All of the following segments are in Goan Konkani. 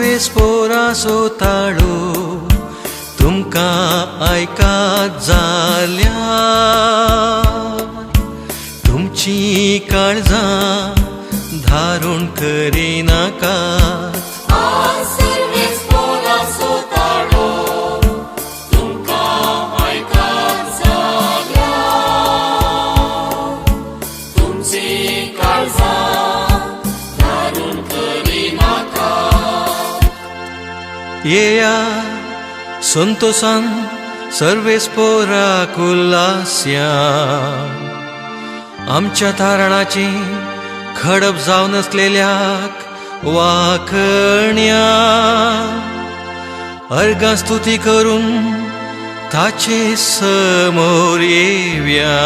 सर्वेस्पोराचो ताळो तुमकां आयकात जाल्यार तुमची काळजां धारून करिनाकात. येया संतोषान सर्वेस्पोराक उल्हासया, आमच्या तारणाची खडप जावन आसलेल्याक वाखण्या, अर्गां स्तुती करून ताचे समोर येव्या,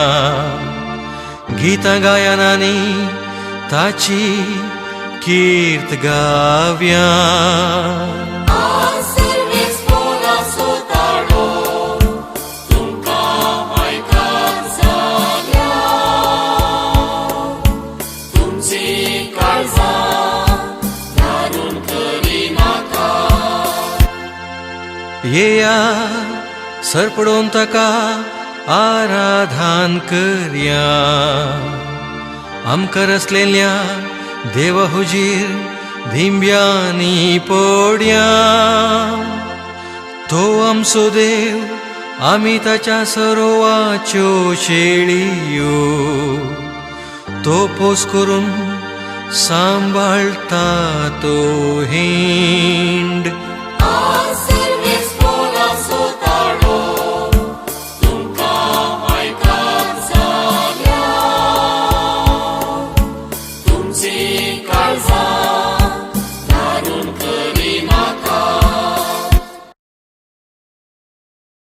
गीतां गायनांनी ताची कीर्त गाव्या. येया सरपडोवन ताका आराधन करया, आमकां रचलेल्या देवा हुजीर धिंब्यांनी पडया. तो आमचो देव, आमी ताच्या सरोवाच्यो शेळयो, तो पोस करून सांबाळटा तो हिंड.